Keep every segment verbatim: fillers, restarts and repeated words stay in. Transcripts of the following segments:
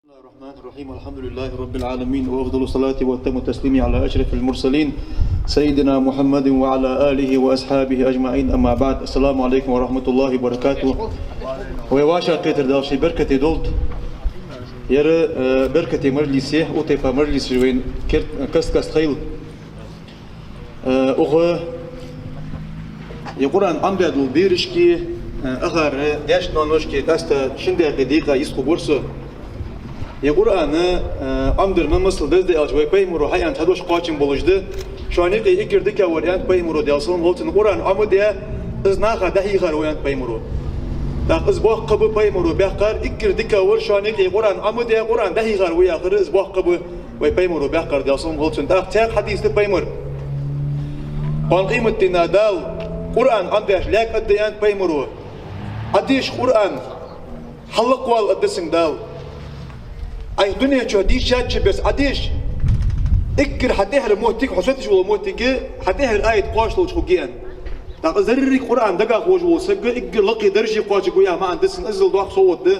بسم الله الرحمن الرحيم. الحمد لله رب العالمين، وأفضل الصلاة وأتم التسليم على أشرف المرسلين سيدنا محمد وعلى آله وأصحابه أجمعين. أما بعد، السلام عليكم ورحمة الله وبركاته. Вай вӀашагӀкхетар Дала ший беркате долда. Ер, э, беркате мажлисе, укх тайпара мажлисаш вайна керт-, каст-каста хийла. Э, укх, ер Къуръан Ӏомадаь дола берашка, э, акхарга, даьшка-ноаношка къаьстта шин даькъе декъа йист хургва со. Ер Къуръан, э, Ӏомадар ма масала деза да аьлча, вай пайхамаро хьааьнна цхьа дош кхоачам болаш да. Шоана юкъе эггара дикагӀвар, аьннад пайхамаро, Даьла салам хилда цунна, Къуръан Ӏомадаь, из наха дӀахьийхар ва, аьннад пайхамаро. ТӀаккха из боккха ба пайхамаро баьккхар, эггара дикагӀвар шоана юкъе Къуръан Ӏомадаь, Къуръан дӀахьийхар ва яхар, из боккха ба вай пайхамаро баьккхар, Даьла салам хилда цунна. ТӀаккха цхьаькха хьадис да пайхамара. Кхоана къематдийнахьа Дала Къуръан Ӏомадеш лаьг аргда, аьннад пайхамаро. Ӏодеша Къуръан, хьаллакхвала аргда цунга Дала. Ӏайха дунен чу дийшача беса Ӏодеша. Эггара хьа тӀехьара моттиг, хьо саташ вола моттиг, хьа тӀехьара аят кхоачаш долча хургья, аьнна. ТӀаккха из деррига Къуръан дагахь ховш вола саг эггара лакхе дарже кхоачаргва яха маӀан да цун, иззал доккха совгӀат да,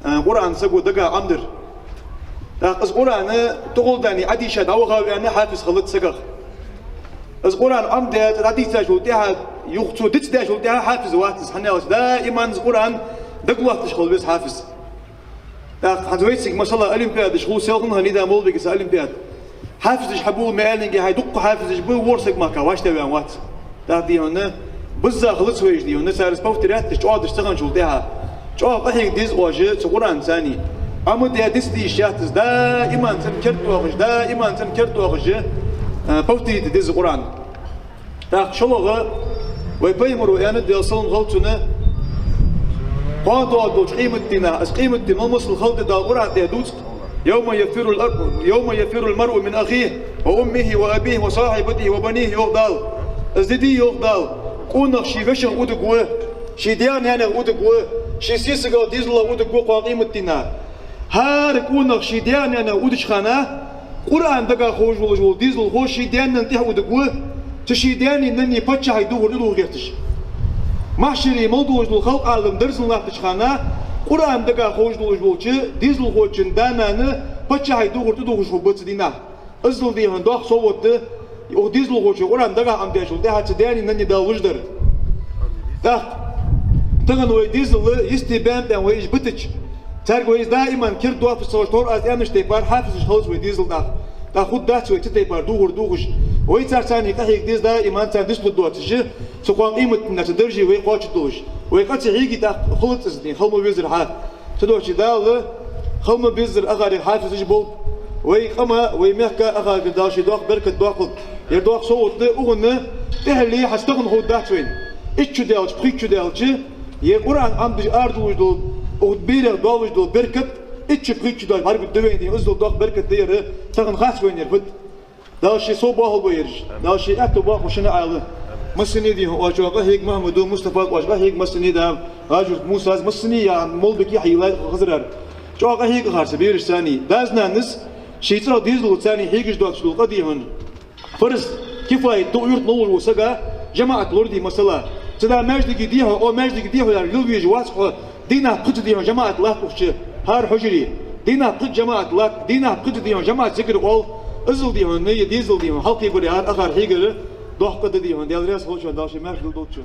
э, Къуръан саго дагахь Ӏомадар. ТӀаккха из Къуръан тӀагӀолла дани Ӏодийша дӀавахав аьнна хьафиз хилац сагах. Из Къуръан Ӏомадаь, цӀа дӀадийцачул тӀехьагӀа, юха цо дицдечул тӀехьагӀа хьафиз вац из, хӀана аьлча даиман из Къуръан дагалоатташ хила веза хьафиз. ТӀаккха хӀанз вайцига, масала, олимпиадаш хул, селхан хӀанз ида молбига са олимпиада. Хьафизаш хьабувла ма аьллинге, хьай дукха хьафизаш ба, ворхӀ саг мара вӀаштӀехьаваьнна вац. ТӀаккха, дий хьона, бизза хилац вайша, дий хьона, цар из повторять деш, чӀоагӀдеш ца хинначул тӀехьагӀа. ЧӀоагӀа къахьега деза оаш цу Къуръанца. Ӏомадаь дицде йиш яц из, даиман цунна кердадоахаш, даиман цунна кердадоахаш, э, повторить де деза Къуръан. ТӀаккха шоллагӀа вай пайхамаро аьннад, Даьла салам хилда цунна, кхоана доагӀаш долча къематдийнахьа, из къематди мел масала хилда Дала Къуръан тӀа дувц: «يوم يفر الأر-، يوم يفر المرء من أخيه وأمه وأبيه وصاحبته وبنيه», йоах Дала. Из ди да, йоах Дала, къонах ший вешех уддергва, ший даьх-наьнах уддергва, ший сесагах, дезалах уддергва кхоана къематдийнахьа. ХӀара къонах ший даьх-наьнах уддача хана, Къуръан дагахь ховш волаш вола дезалхо ший даьна-нанна тӀехьа уддергва, цу ший даьнеи наннеи паччахьалкхе дувхар тӀадувха гӀерташ. Махьшаре мел долаш дола халкъ-Ӏалам дерзан латтача хана, Къуръан дагахь ховш долаш волча дезалхочун да-нана паччахьалкхе дувхар тӀадувхаш хургба цу дийнахьа. Иззал, дий хьона, доккха совгӀат да укх дезалхочо Къуръан дагахь Ӏомадечул тӀехьагӀа цу даьнеи наннеи Дала луш дар. ТӀаккха тахан вай дезал йисте баьнна-баьнна вай уж битача, царга вай из даиман кердадоахаш ца хилча, тхьовра аз аьннача тайпара хьафизаш хилац вай дезал тӀаккха. ТӀаккха хургдац вай цу тайпара дувхар дувхаш. Вай царца къахьега деза даиман, царна дицлургдоацаш, цу кхоана къематдийнахьа цу дарже вай кхоачаргдолаш. Вай къа ца хьеге, тӀаккха хилац из, дий, хила ма везар хьа. Цудухьа Дала хила ма беззара акхарга хьафизаш болба. Вай къаман, вай мехка акхаргара Дала ший доккха беркат доаккхалда. Ер доккха совгӀат да, укхунна тӀехьале хьа стагана ховргдац вайна. Итт шу даьлча, пхийтта шу даьлча, ер Къуръан Ӏомадеш арадувлаш дола, укх берех доаллаш дола беркат, итт шу, пхийтта шу даьлча бӀаргагургда вайна, дий, иззал доккха беркат да ер, тахан хац вайна ер фуд. Дала ший сов боахалба ераш. Дала ший аьттув боахалба шун Ӏаьла. Массане, дий хьона, оаш чӀоагӀа къахьега, Махьмуду, Мустафа, оаш къахьега массане, да, ГӀажург Мусас, массане, я молбике хьайла хазарар. ЧӀоагӀа къахьега хьарца бераш царна. Дас-нанас ший цӀагӀа дезалца хьегаш доацаш дола къа, дий хьона, фарз кифаят да юрта ловш вола сага жамаӀат лур, дий, масала. Цу да маьждиге, дий хьона, о, маьждиге, дий хьона, яр лил вижа вац хьо, дийнахьа пхезза, дий хьона, жамаӀат латт укх чу, хӀара хьужаре. Дийнахьа пхезза жамаӀат латт, дийнахьа пхезза, дий хьона, жамаӀат зикар оал, иззал, дий хьона, е дезал, дий хьона, хьалкхебар, яр акхар хьегар доккха къа да, дий хьона, Даьла раьза хилва шоана, Дала ший маьрша дилла долда шо.